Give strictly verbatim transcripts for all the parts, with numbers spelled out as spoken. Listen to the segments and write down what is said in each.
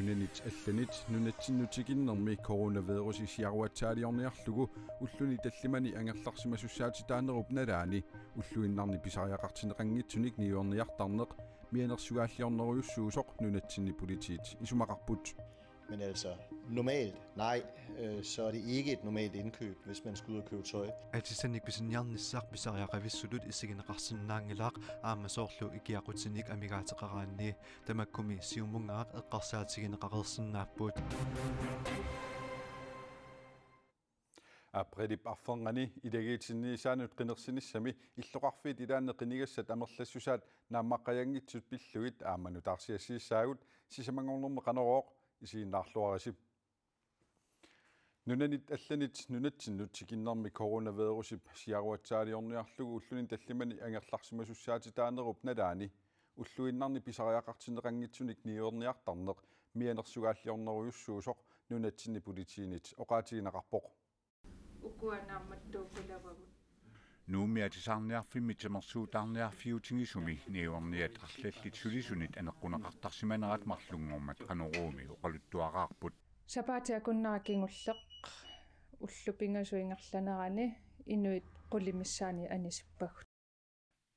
Nunanit allanit nunatsinnut tikinnermi coronavirusi siaruatsaaliorniarlugu ulluni tallimani angerlarsimasussaatitaanerup nalaani ulluinnarni pisariaqartinneqanngitsunik niuerniartarneq mianersugaalliornerujussuusoq nunatsinni politiit isumaqarput. Men altså, normalt, nej, øh, så er det ikke et normalt indkøb, hvis man skal ud og købe tøj. Atisanik pisiniarnissaq pisariaqavissutut isigineqarsinnaanngilaq aamma soorlu ikiaqutinik amigaateqaraanni. Tamakkumi Siumunngaaq eqqarsaatigineqareersinnaapput. Aprilip arfernganni ilagiitinniisaanut qinersinissami illoqarfiit ilaanni qinigassat amerlassusaat naammaqqajanngitsut pillugit aamma nutaarsiassiissaagut, sisamanngornermi Qanorooq, isiginnaarluarisi. Nunanit allanit nunatsinnut tikinnermi coronavirusip siaruatsaaliorniarlugu ulluni tallimani angerlarsimasussaatitaanerup nalaani ulluinnarni pisariaqartinneqanngitsunik niuerniartarneq mianersugaalliornerujussuusoq nunatsinni politiinit oqaatigineqarpoq. Ukua naammattuukulavagut. Nuummi atisaarniarfimmi timersuutaarniarfiutigisumi niuerniat arlallit sulisunit aneqquneqartarsimanerat marlunngormat Qanoruumi oqaluttuaraarput. Sapaatip akunnera kingulleq ullut pingasut ingerlanerani inuit qulit missaanni anisippagut.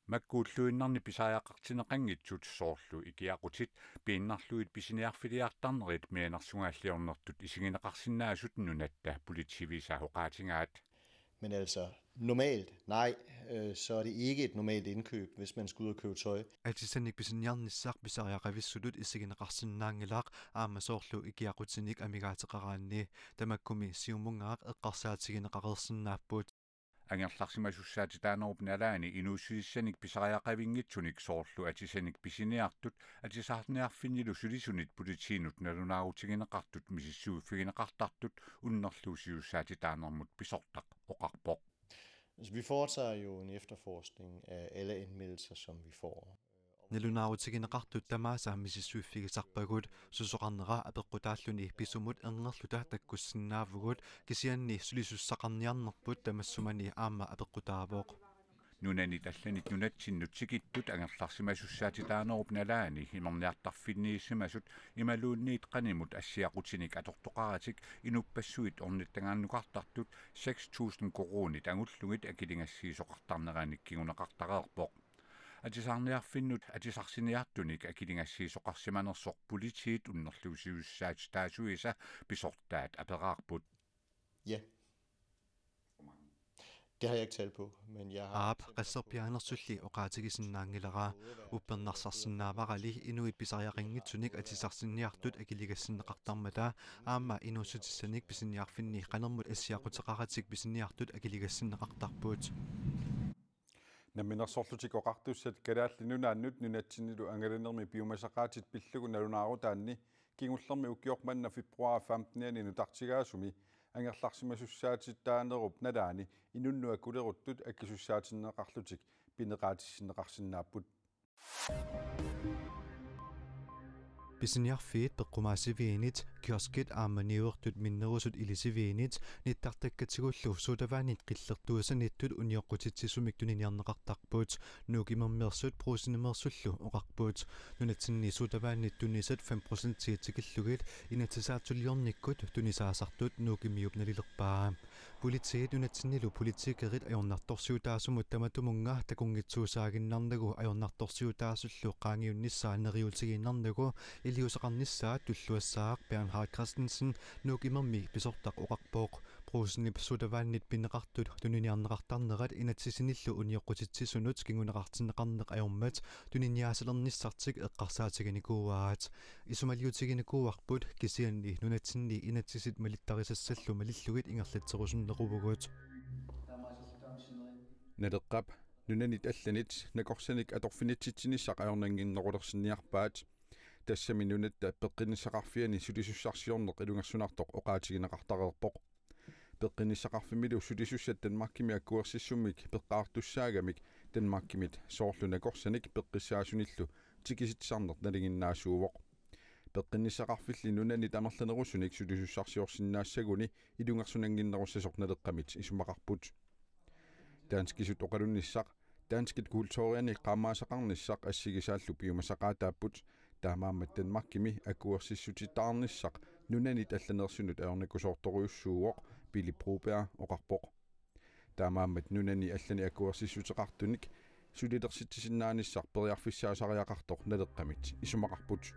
Makku ulluinnarni pisariaqartinneqanngitsut soorlu ikiaqutit piinnarlugit pisiniarfiliartarnerit mianersugaalliornertut isigineqarsinnaasut Nunatta Politivisa oqaatigaat. Men altså, normalt, nej, øh, så er det ikke et normalt indkøb, hvis man skal ud og købe tøj. Atisanik pisiniarnissaq pisariaqavissutut isigineqarsinnaanngilaq aamma soorlu ikiaqutinik amigaateqaraanni. Tamakkumi Siumunngaaq eqqarsaatigineqareersinnaapput. Angerlarsimasussaatitaanerup nalaani inuussutissatsinnik pisariaqavinngitsunik soorlu atisanik pisiniartut atisaarniarfinnilu sulisunit politiinut nalunaarutigineqartut misissuiffigineqartartut unnerluusisussaatitaanermut pisortaq oqarpoq. Altså, vi foretager jo en efterforskning af alle anmeldelser, som vi får. Nalunaarutigineqartut tamaasa misissuiffigisarpagut, susoqarnera apeqqutaalluni pisumut erngerluta takkussinnaavugut, kisianni sulisussaqarniarnerput tamassumani aamma apeqqutaavoq. Nunanit allanit nunatsinnut tikittut angerlarsimasussaatitaanerup nalaani imerniartarfinniissimasut imaluunniit qanimut assiaqutinik atortoqaratik inuppassuit ornittagaannukartartut seks tusind koruunit angullugit akiligassiisoqartarneranik kinguneqartareerpoq. Atisaarniarfinnut atisarsiniartunik akiligassiisoqarsimanersoq politiit unnerluusisussaatitaasuisa pisortaat aperaarput. Ja. Det har jeg ikke tal på, men jeg har... Aap, qasserpiaanersulli oqaatigisinnaanngilara. Uppernarsarsinnaavarali inuit pisariaqanngitsunik atisarsiniartut akiligassinneqartarmata aamma inuussutissanik pisiniarfinni qanermut assiaquteqaratik pisiniartut akiligassinneqartarput. Namminersorlutik Oqartussat Kalaallit Nunaannut nunatsinnilu angalanermi piumasaqaatit pillugu nalunaarutaanni kingullermi ukioq manna februar femtenianni nutartigaasumi angerlarsimasussaatitaanerup nalaani inunnut akuleruttut akisussaatinneqarlutik pineqaatissinneqarsinnaapput. Pisiniarfiit peqqumaasiviinit, kioskit aamma niuertut minnerusut ilisiviinit, nittartakkatigullu sodavandit qillertuusanittut unioqqutitsisumik tuniniarneqartarput. Nuuk Imermeersut Brugsenimeersullu oqarput. Nunatsinni sodavandit tunisat fem procentii tikillugit inatsisaatsuliornikkut tunisaasartut Nuuk Imiup nalilerpaa. Politiit nunatsinnilu politikerit ajornartorsiutaasumut tamatumunnga takunngitsuusaaginnarnagu ajornartorsiutaasullu qaangiunnissaa neriuutigiinnarnagu iliuuseqarnissaat tulluassaaq Bernhard Christensen Nuuk Imermi pisortaq oqarpoq. Brugsenip sodavandit pineqartut tuniniarneqartarnerat inatsisinillu unioqqutitsisunut kinguneqartinneqarneq ajormat tuniniaasalernissartik eqqarsaatiginikuuaat. Isumaliutiginikuuarput kisianni nunatsinni inatsisit malittarisassallu malillugit ingerlatserusunneruvugut. Naleqqap nunanit allanit nakorsanik atorfinitsitsinissaq ajornannginnerulersinniarpaat. Tassami nunatta peqqinnissaqarfiani sulisussarsiorneq ilungersunartoq oqaatigineqartareerpoq. Peqqinnissaqarfimmilu sulisussat Danmarkimi akuersissummik peqqaartussaagamik Danmarkimit soorlu nakorsanik peqqissaasunillu tikisitsisarneq nalinginnaasuuvoq. Peqqinnissaqarfilli nunanit amerlanerusunik sulisussarsiorsinnaassaguni ilungersunannginnerussasoq Naleqqamit isumaqarput. Danskisut oqalunnissaq, danskit kulturianik qaammaasaqarnissaq assigisaallu piumasaqaataapput. Taamaammat Danmarkimi akuersissutitaarnissaq nunanit allanersunut ajornakusoortorujussuuvoq, Pele Broberg oqarpoq. Taamaammat nunani allani akuersissuteqartunik sulilersitsisinnaanissaq periarfissaasariaqartoq Naleqqamit isumaqarput.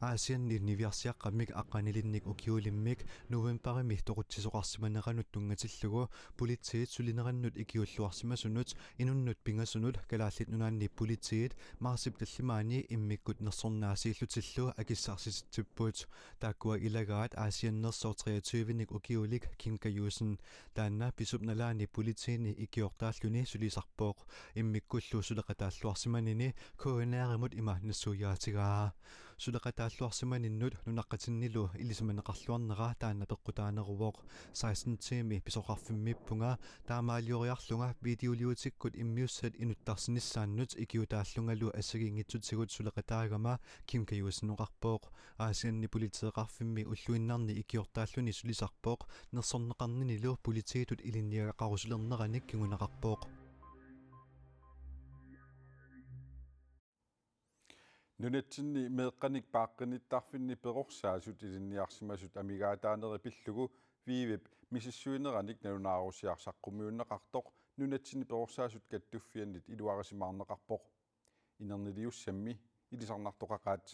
Aasianni niviarsiaqqammik aqqanilinnik ukiulimmik novembarimi toqutsisoqarsimaneranut tunngatillugu politiit sulinerannut ikiulluarsimasunut inunnut pingasunut Kalaallit Nunaanni politiit marsip tallimaanni immikkut nersornaasiillutillu akissarsisitsipput. Taakkua ilagaat Aasiannersoq treogtyvenik ukiulik Kim Kajussen. Taanna pisup nalaani politiini ikiortaalluni sulisarpoq. Immikkullu suleqataalluarsimanini K N R-imut ima nassuiaatigaa. Suleqataalluarsimaninnut nunaqqatinnilu ilisimaneqarluarnera taanna peqqutaaneruvoq. Seksten tiimi pisoqarfimmiippunga, taamaalioriarlunga videoliutikkut immiussat inuttarsinissaannut ikiutaallungalu assigiinngitsutigut suleqataagama, Kim Kajussen oqarpoq. Aasianni politeeqarfimmi ulluinnarni ikiortaalluni sulisarpoq nersorneqarninilu politiitut ilinniagaqarusulerneranik kinguneqarpoq. Nunatsinni meeqqanik paaqqinnittarfinni perorsaasut ilinniarsimasut amigaataaneri pillugu Viivip misissuineranik nalunaarusiaq saqqummiunneqartoq nunatsinni perorsaasut kattuffiannit iluarisimaarneqarpoq. Inerniliussammi ilisarnartoqaqaat.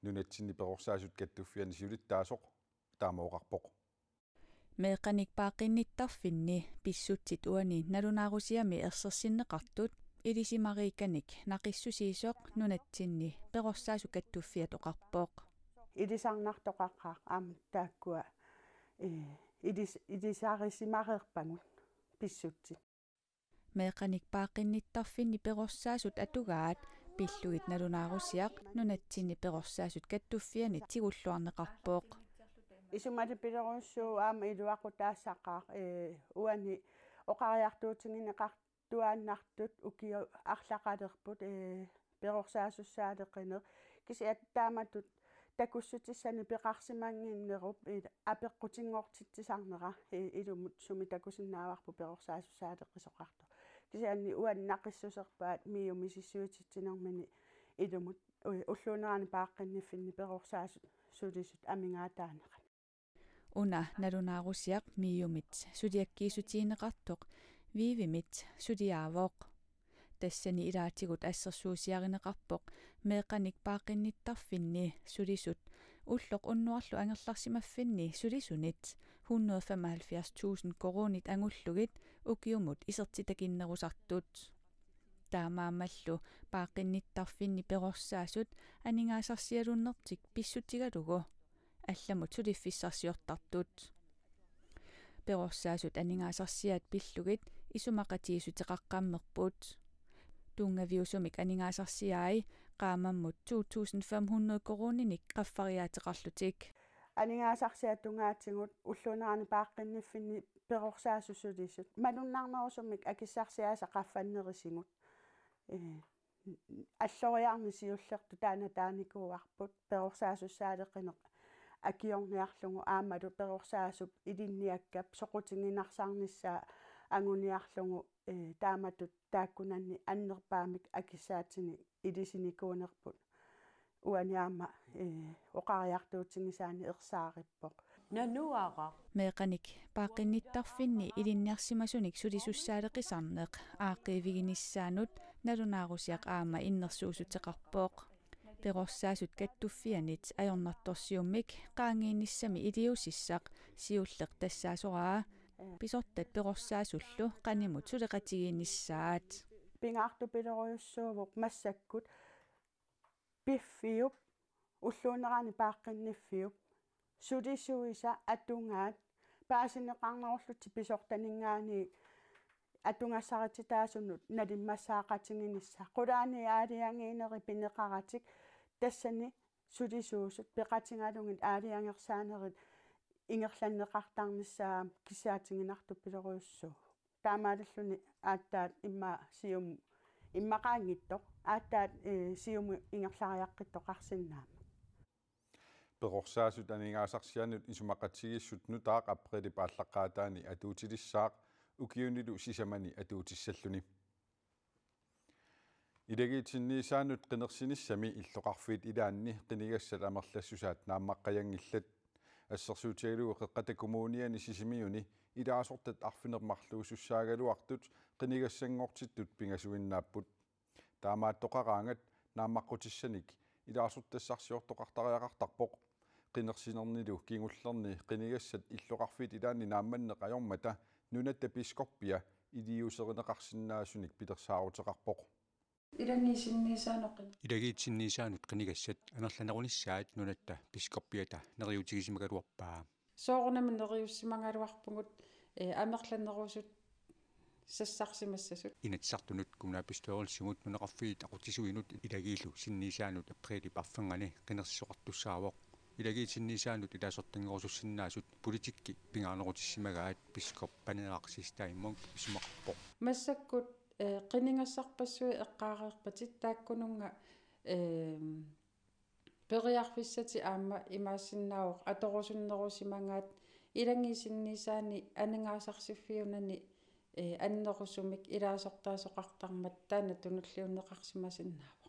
Nunatsinni perorsaasut kattuffianni siulittaasoq taama oqarpoq. Meeqqanik paaqqinnittarfinni pissutsit uani nalunaarusiami ersersinneqartut ilisimariikkanik naqissusiisoq nunatsinni perorsaasut kattuffiat oqarpoq. Ilisarnartoqaqaaq aamma taakkua, ee, ilis-, ilisarisimareerpagut pissutsit. Meeqqanik paaqqinnittarfinni perorsaasut atugaat pillugit nalunaarusiaq nunatsinni perorsaasut kattuffianni tigulluarneqarpoq. Isumalipilerujussuuvoq aamma iluaqutaassaqaaq, ee, uani oqariartuutigineqartuaannartut ukiut arlaqalerput, ee, perorsaassussaaleqineq. Kisianni taamatut takussutissani peqarsimannginnerup, ee, apeqqutinngortitsisarnera, ee, ilumut sumi takusinnaavarput perorsaassussaaleqisoqartoq. Kisianni uani naqissuserpaat MIO misissuititsinermini ilumut, ee, ulluunerani paaqqinniffinni perorsaasut sulisut amigaataanerat. Una nalunaarusiaq MIO-mit suliakkiissutigineqartoq Viivimit suliaavoq. Tassani ilaatigut assersuusiarineqarpoq meeqqanik paaqqinnittarfinni sulisut ulloq unnuarlu angerlarsimaffinni sulisunit hundrede femoghalvfjerds tusind koruunit angullugit ukiumut isertitakinnerusartut. Taamaammallu paaqqinnittarfinni perorsaasut aningaasarsialunnertik pissutigalugu allamut suliffissarsiortartut. Perorsaasut aningaasarsiaat pillugit isumaqatigiissuteqaqqammerput. Tunngaviusumik aningaasarsiai qaammammut to tusind fem hundrede koruuninik qaffariaateqarlutik. Aningaasarsiat tungaatigut ulluunerani paaqqinniffinni perorsaasut sulisut malunnarnerusumik akissarsiaasa qaffannerisigut. Ee, alloriarneq siullertut taanna taanikuuarput, perorsaassussaaleqineq akiorniarlugu aammalu perorsaasup ilinniakkap soqutiginarsarnissaa anguniarlugu, ee, taamatut taakkunani annerpaamik akissaatinik ilisinikuunerput. Uani aamma, ee, oqariartuutigisaani ersaarippoq. Nanuara. Meeqqanik paaqqinnittarfinni ilinniarsimasunik sulisussaaleqisarneq aaqqiiviginissaanut nalunaarusiaq aamma innersuussuteqarpoq. Perorsaasut kattuffiannit ajornartorsiummik qaangiinnissami iliuusissaq siulleq tassaasoraa pisortat perorsaasullu qanimut suleqatigiinnissaat. Pingaartupilorujussuuvoq massakkut piffiup, ulluunerani paaqqinniffiup, sulisuisa atugaat paasineqarnerullutik pisortaninngaanniit atugassarititaasunut nalimmassaaqatiginissaq. Qulaani aalajangiinerit pineqaratik tassani sulisuusut peqatigalugit aalajangersaanerit ingerlanneqartarnissaat kissaatiginartupilorujussuuvoq. Taamaalilluni aatsaat immaqa Sium-, immaqaanngitsoq, aatsaat, ee, Siumut ingerlariaqqittoqarsinnaammat. Perorsaasut aningaasarsiannut isumaqatigiissut nutaaq aprilip aallaqqaataani atuutilissaaq ukiunilu sisamani atuutissalluni. Ilagiitsinniisaannut qinersinissami illoqarfiit ilaanni qinigassat amerlassusaat naammaqqajanngillat. Assersuutigalugu Qeqqata Kommuniani Sisimiuni ilaasortat arfineq-marluussussaagaluartut qinigassanngortittut pingasuinnaapput. Taamaattoqaraangat naammaqqutissat ilaasortassarsiortoqartariaqartarpoq. Qinersinernilu kingullerni qinigassat illoqarfiit ilaanni naammanneq ajormata nunatta biskoppia iliuuserineqarsinnaasunik pilersaaruteqarpoq. Ilagiitsinniisaannut qin- Ilagiitsinniisaannut qinigassat amerlanerunissaat nunatta biskoppiata neriuutigisimagaluarpaa. Soorunami neriuussimagaluarpugut, eh, amerlanerusut sassarsimassasut. Inatsisartunut, kommunalbestyrelsimut, nunaqarfiit aqutsisuinut ilagiillu sinniisaannut apriilip arfernganni qinersisoqartussaavoq. Ilagiitsinniisaannut ilaasortanngorusussinnaasut politikki pingaarnerutissimagaat, biskop Paneeraq Siegstad Munk isumaqarpoq. Massakkut, eh, qinigassarpassuit eqqaareerpatit taakkununnga, eh, periarfissatit aamma imaassinnaavoq atorusunnerusimagaat ilagiitsinniisaanni aningaasarsiorfiunani, eh, annerusumik ilaasortaasoqartarmat taanna tunulliunneqarsimasinnaavoq.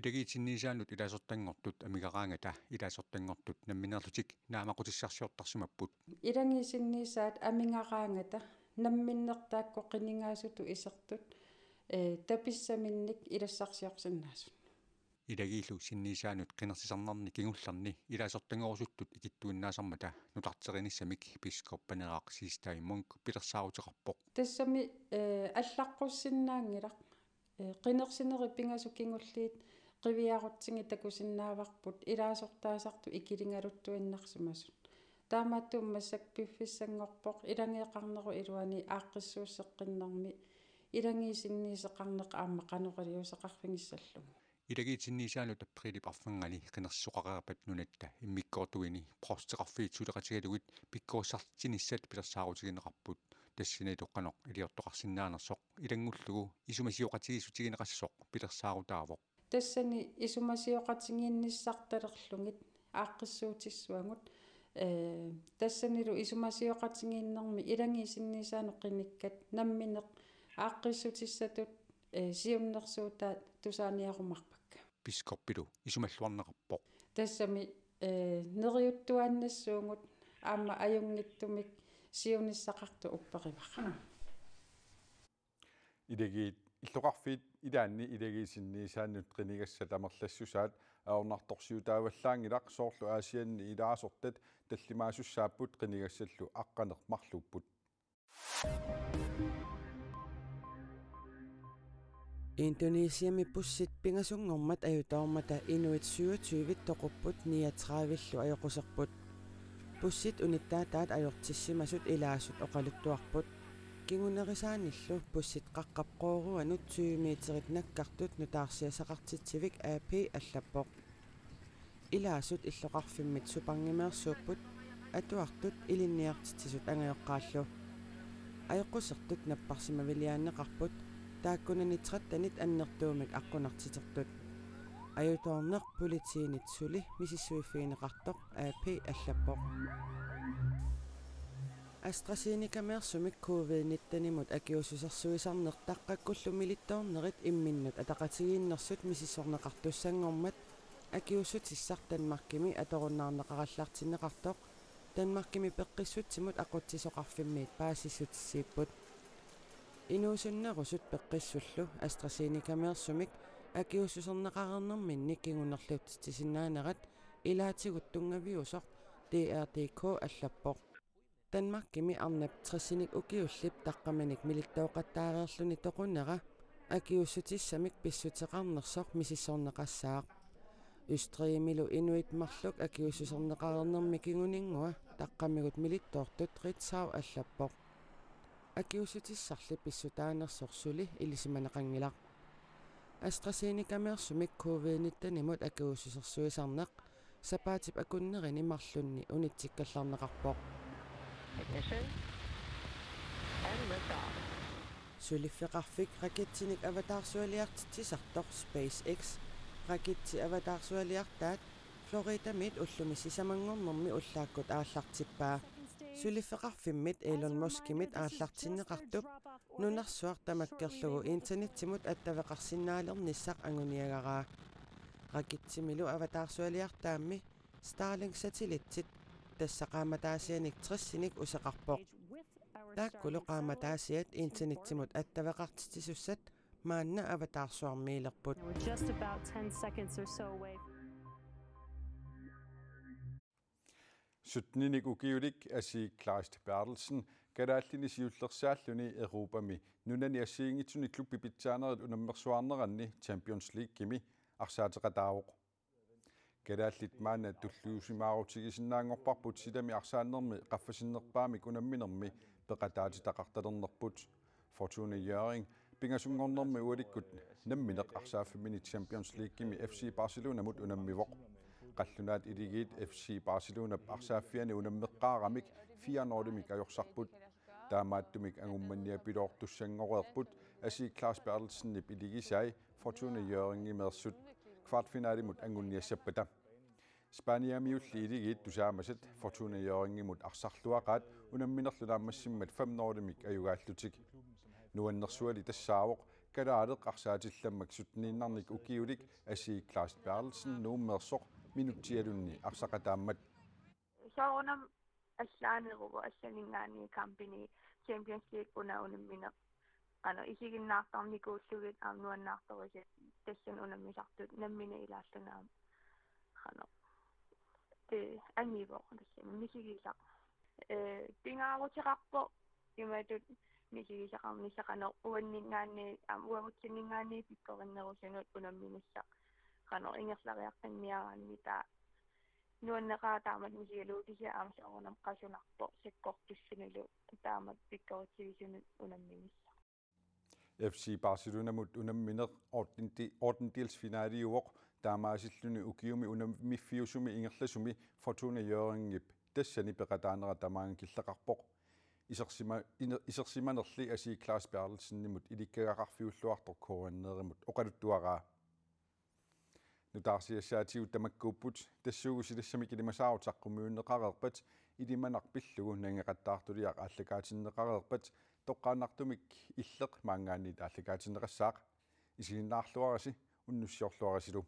Ilagiitsinniisaannut ilaasortanngortut amigaraangata ilaasortanngortut nammineerlutik naammaqutissarsiortarsimapput. Ilagiitsinniisaat amigaraangata namminneq taakku qinigaasutut isertut, eh, tapissaminnik ilassarsiorsinnaasut. Ilagiillu sinniisaannut qinersisarnerni kingullerni ilaasortanngorusuttut ikittuinnaasarmata nutarterinissamik biskop Paneeraq Siegstad Munk pilersaaruteqarpoq. Tassami, eh, allaqqussinnaanngilaq, eh, qinersinerit pingasut kingulliit qiviarutsigit takusinnaavarput ilaasortaasartut ikiligaluttuinnarsimasut. Taamaattumik massakkut piffissanngorpoq ilageeqarnerup iluani aaqqissuusseqqinnermi ilagiitsinniiseqarneq aamma qanoq iliuuseqarfigissallugu. Ilagiitsinniisaannut apriilip arfernganni qinersisoqareerpat nunatta immikkoortuini provsteqarfiit suleqatigalugit pikkorissartinissat pilersaarutigineqarput. Tassanilu qanoq iliortoqarsinnaanersoq ilanngullugu isumasioqatigiissutigineqassasoq pilersaarutaavoq. Tassani isumasioqatigiinnissartalerlugit aaqqissuutissuagut, eh, tassanilu isumasioqatigiinnermi ilagiitsinniisaannut qinikkat namminneq aaqqissutissatut, eh, siunnersuutaat tusaaniarumaarpakka. Biskoppilu isumalluarneqarpoq. Tassami, eh, neriuttuaannassuugut aamma ajunngitsumik siunissaqartut upperivara. Ilagiit illoqarfiit ilaanni ilagiitsinniisaannut qinigassat amerlassusaat ajornartorsiutaavallaanngilaq, soorlu Aasianni ilaasortat tallimaasussaapput qinigassallu aqqaneq-marluupput. Indonesiami bussit pingasunngormat ajutoormata inuit syvogtyve toqupput niogtredive-llu ajoquserput. Bussit unittaataat ajortissimasut ilaasut oqaluttuarput. Kingunerisaanillu bussit qaqqap qooruanut tyve meterit nakkartut nutaarsiassaqartitsivik A P allappoq. Ilaasut illoqarfimmit Supangimeersuupput, atuartut ilinniartitsisut angajoqqaallu. Ajoqusertut napparsimaviliaanneqarput, taakkunani trettenit annertuumik aqqunartitertut. Ajutoorneq politiinit suli misissuiffigineqartoq A P allappoq. AstraZeneca-meersumik covid nitten-imut akiuussusersuisarneq taqqakkullu milittoornerit imminnut ataqatigiinnersut misissorneqartussanngormat akiuussutissaq Danmarkimi atorunnaarneqarallartinneqartoq Danmarkimi peqqissutsimut aqutsisoqarfimmiit paasissutissiipput. Inuusunnerusut peqqissullu AstraZeneca-meersumik akiuussuserneqareernerminni kingunerlutsitsisinnaanerat ilaatigut tunngaviusoq D R D K allappoq. Danmarkimi arnap tresinik ukiullip taqqaminik milittooqattaareerluni toqunera akiuussutissamik pissuteqarnersoq misissorneqassaaq. Østrigimilu inuit marluk akiuussuserneqareernermi kinguninngua taqqamigut milittoortut Ritzau allappoq. Akiuussutissarli pissutaanersoq suli ilisimaneqanngilaq. AstraZeneca-meersumik covid nitten-imut akiuussusersuisarneq sapaatip akunnerini marlunni unitsikkallarneqarpoq. Ignition and liftoff. Suliffeqarfik raketsinik avataarsualiartitsisartoq SpaceX raketsi avataarsualiartaat Floridamiit ullumi sisamanngornermi ullaakkut aallartippaa. Suliffeqarfimmit Elon Muskimit aallartinneqartup Nunarsuaq tamakkerlugu internettimut attaveqarsinnaalernissaq anguniagaraa. Rakitsimilu avataarsualiartaammi Starlink-satellittit, tassa qaammataasianik tressinik, useqarpoq. Taakkulu qaammataasiat internettimut attaveqartitsisussat maanna avataarsuarmiilerput. We're just about ten seconds or so away. Sytteninik ukiulik Asii Kleist Berthelsen kalaallinik siullersaalluni Europami nunani assigiinngitsuni klubbi pitsaanerit unammersuarneranni Champions Leaguemi arsaateqataavoq. Kalaallit maanna tulluusimaarutigisinnaanngorparput silami arsaannermi qaffasinnerpaamik unamminermi peqataatitaqartalernerput. Fortuna Hjørring pingasunngornermi ualikkut nammineq arsaaffimmini Champions Leaguemi F C Barcelonamut unammivoq. Qallunaat Iligiit F C Barcelonap arsaaffiani unammeqqaaramik fire nul-imik ajorsarput. Taamaattumik angummanniapiloortussanngoreerput Asii Kleist Berthelsenip iligisai Fortuna Hjørringimeersut kvartfinalimut anguniassappata. Spaniamiulli Iligiit tusaamasat Fortuna Hjørringimut arsarluaqaat unamminerlu naammassimmat fem nul-imik ajugaallutik. Nuannersuali tassaavoq kalaaleq arsaatillammak sytteniinnarnik ukiulik Asii Kleist Berthelsen Nuummeersoq minutsialunni arsaqataammat. Soorunami allaaneruvoq, allaninngaanniit kampini Champions League una unammineq, qanoq, isiginnaartarnikuullugit aamma nuannaartorisiat tassani unammisartut nammineq ilaalluni aamma, qanoq, tassa angivoq tassani misigisaq. Ee, pingaaruteqarpoq imatut misigisaqarnissaq, qanoq, uanninngaanniit aamma uagutsinninngaanniit pikkorinnerusunut unamminissaq, qanoq, ingerlariaqqinniaraanni taava nuanneqaaq taamatut misigalugu, kisianni aamma soorunami qasunarpoq sakkortussunilu taamatut pikkoritsivisunut unamminissaq. F C Barcelonamut unammineq ottende-, ottendelsfinaliuvoq, taamaasilluni ukiumi unammiffiusumi ingerlasumi Fortuna Hjørringip tassani peqataanera tamaanga killeqarpoq. Isersima-, ine-, isersimanerli Asii Kleist Berthelsenimut ilikkagaqarfiulluartoq K N R-imut oqaluttuaraa. Nutaarsiassaatigut tamakkuupput, tassuugu silassamik ilimasaarut saqqummiunneqareerpat ilimanaq pillugu nangeqattaartuliaq aallakaatinneqareerpat toqqaannartumik Illeq maanngaanniit aallakaatinneqassaaq. Isiginnaarluarisi, unnussiorluarisilu.